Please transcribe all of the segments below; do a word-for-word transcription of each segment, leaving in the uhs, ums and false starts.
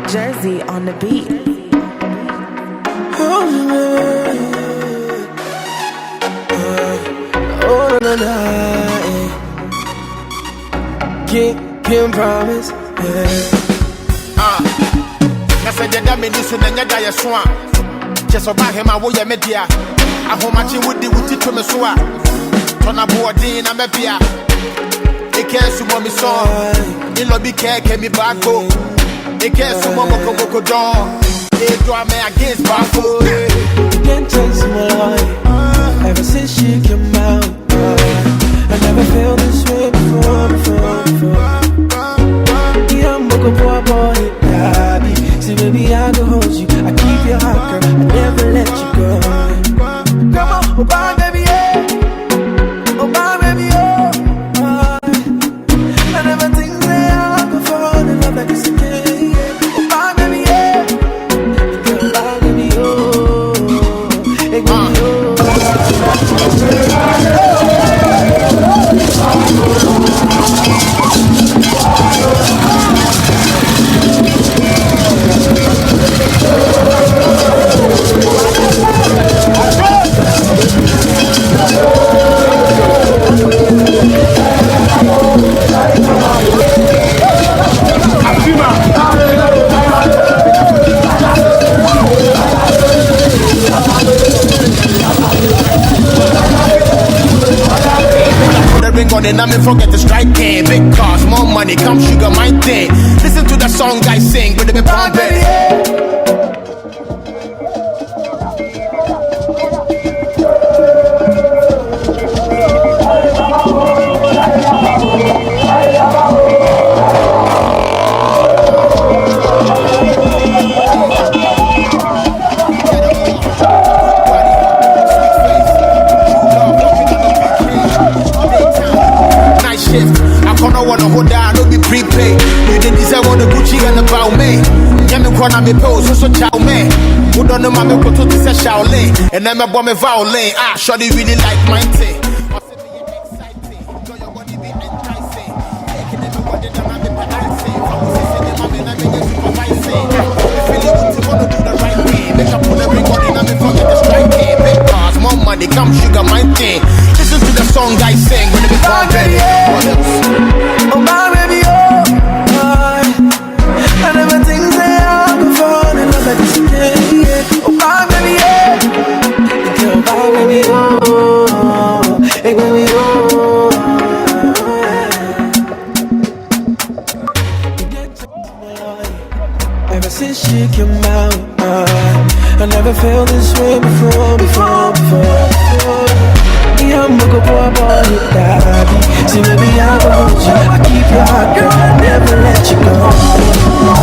Jersey on the beat. Oh, na, na, na, eh. King, King Promise, yeah. Ah, na sɛ deɛ da m'ani so na nyɛ da yɛ so a, kyɛ sɛ ɔbaa hema woyɛ me dea. Ahomakye wodi wo ti to me so a, tɔna boɔden na mɛbea. Ekɛ sumɔ me sɔn, ilɔ bi kɛkɛ me baako. Ekɛ sumɔ mɔkɔmɔkɔ dɔn, edɔ ame against baako. Can't chase my life ever since she came out. I never felt this way before, before, before. Yeah, I'm a good boy, boy, yeah, baby. See, baby, I go hold you. I keep your heart, girl. I never let you go. Come on, oh, bye, baby, yeah. Oh, bye, baby, oh. I never think that I could fall in love like this again. Oh, bye, baby, yeah. Girl, bye, baby, oh. Hey, baby, oh. Put a ring on it, now me forget to strike it. Big cars, more money, come sugar my thing. Listen to the song I sing, but they be pumping. Night shift, I can't wanna hold down, no be prepay. You didn't deserve all the Gucci and the Balmain. Yeah, me wanna me pose, so so chow man. Who don't know my me go to this Shaolin. And then my bomb violin. Ah, shorty really like my thing. More money, come sugar my thing. Listen to the song I sing when it be pumping. Oh, my baby, oh, oh. I never think that I could fall in love like this again, yeah. Oh, my baby, yeah. Girl, my baby, oh, hey, baby, oh. Ever since she came out, uh, I never felt this way before, before, before, before. Yeah, I'm a good boy, boy, daddy. See, baby, I want you. I keep your heart, girl, I never let you go. Oh,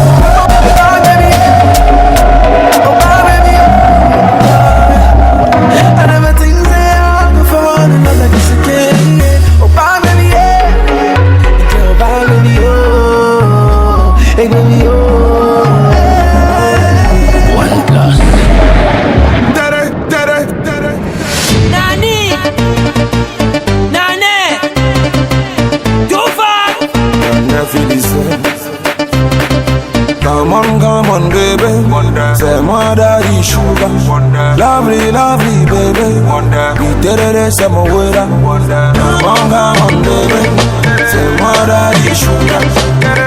my baby, oh, oh, my baby, oh. I never think that I could fall in love like this again, yeah. Oh, my baby, yeah. Girl, my baby, oh. Hey, baby, oh. One plus. Nani? Nani? Too far. Come on, come on, baby. C'est moi, daddy, sugar. Lovely, lovely, baby. We did it, it's a Mawera. Come on, come on, baby. C'est moi, daddy, sugar.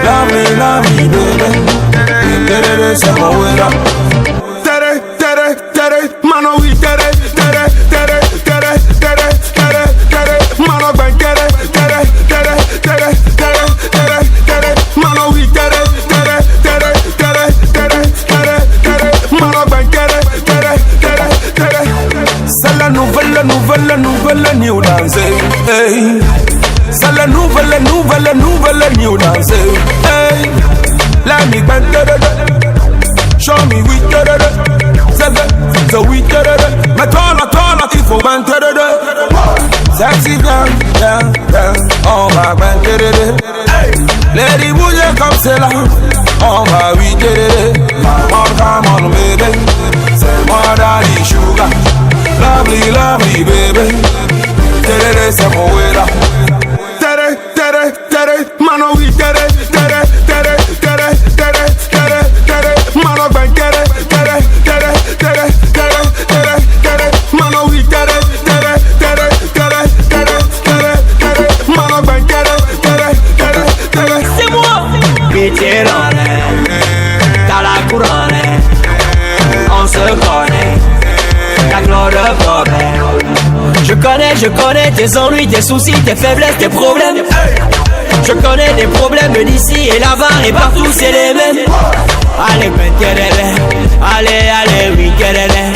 Lovely, lovely, baby. We did it, it's a Mawera. Tere, tere, tere, mano, we tere, tere, tere, tere, tere, tere, tere, mano, gbe, tere, tere, tere, tere, tere, tere, tere, mano, we tere, tere, tere, tere, tere, tere, tere, mano, gbe, tere, tere, tere, tere. C'est la nouvelle, nouvelle, nouvelle new dance. Hey. C'est la nouvelle, nouvelle, nouvelle new dance. Hey. Let me bend, da, da, da. Show me we, da, da, da. Say, say, say we, da, da, da. Mais toi là, toi là, il faut bend, da, da, da. Sexy girl, girl, girl, on va bend, da, da, da. Hey. Lady bouge comme c'est là, on va, we did it. Come on, come on, baby. C'est moi, daddy, sugar. Lovely, lovely, baby. Tere, c'est Mawera. Tere, tere, tere, mano, we tere, tere, tere, tere, tere, tere, tere, tere, Et l'on est, t'as la couronne, on se connaît, t'as clore de problème. Je connais, je connais tes ennuis, tes soucis, tes faiblesses, tes problèmes. Je connais les problèmes d'ici et là-bas et partout, c'est les mêmes. Allez, ben, kerere. Allez, allez, oui, kerere.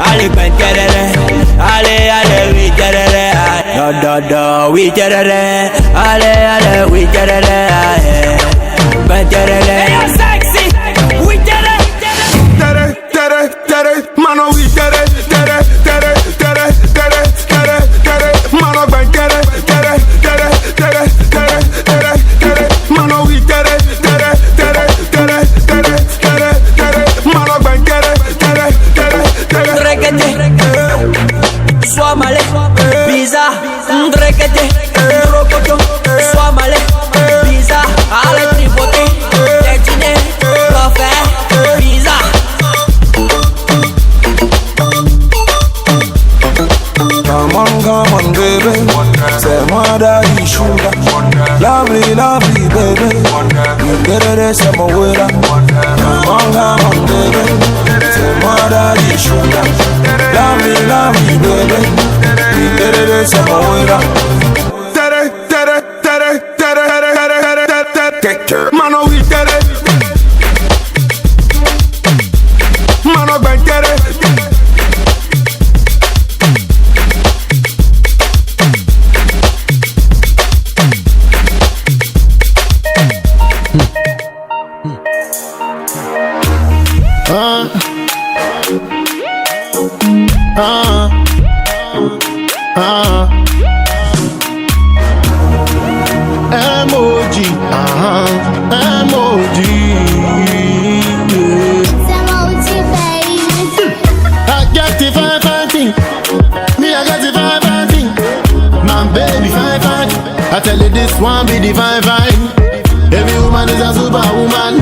Allez, ben, kerere. Allez, allez, oui, kerere. Ah, da, da, da, oui, kerere. Allez, allez, oui, kerere. Ah, eh. Ben, kerere. Hey, yo, sexy. Oui, kerere. Tere, tere, tere, mano, we tere, tere, tere, tere, tere, tere, tere, mano, gban, tere, tere, tere, tere, tere, tere, tere, mano, we tere, tere, tere, tere, tere, tere, tere, mano, gban, tere, tere, tere, tere. Reggae, sois malin, bizarre. Ndrekete, ndrokoto, sois malin, bizarre, allez tripoter, détiner, l'enfer, bizarre. Come on, come on, baby. C'est moi, Daddy Sugar. Lovely, lovely, baby. You better than some. Come on, come on, baby. C'est moi, Daddy Sugar. Lovely, lovely, baby. You better than some. Tere, tere, tere, tere, tere, tere, tere, tere. Mano, we tere. Mano, gban, tere. Ah. Ah. Ah. M O G. Ah. M O G. Yeah. It's M O G, baby. I get the fine, fine thing. Me, I get the fine, fine thing. My baby, fine, fine. I tell you, this one be the fine, fine. Every woman is a superwoman.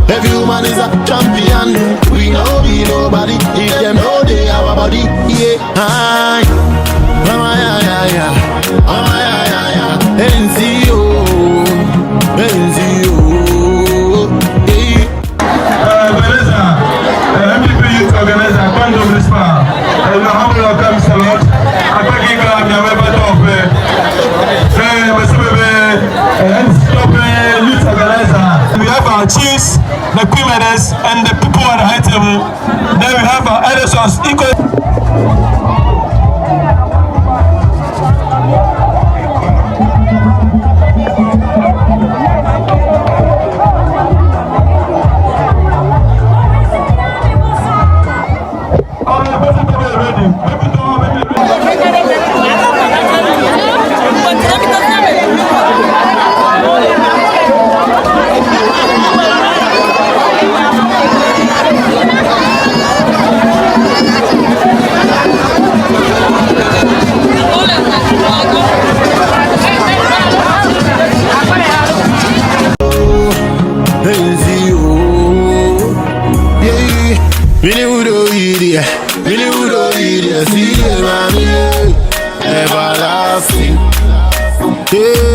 Every woman is a champion. We know we nobody. If them know they our body, yeah. Aye. Mama, yeah, yeah, yeah. Mama, yeah, yeah, yeah. N Z O. N Z O. Yeah. Euh, Vanessa, euh, M P P Youth Organizer, Bando Municipal. Euh, nous avons le thème Salot. Attaquez quand même, il n'y avait pas trop fait. Euh, monsieur Bébé, euh, M C P Youth Organizer. We have our chiefs, the queen mothers, and the people at the high table. Then we have our elders, equal. Hey, see you. Yeah. Mini Udo idiot. Mini Udo idiot. See you, mommy. Everlasting. Yeah.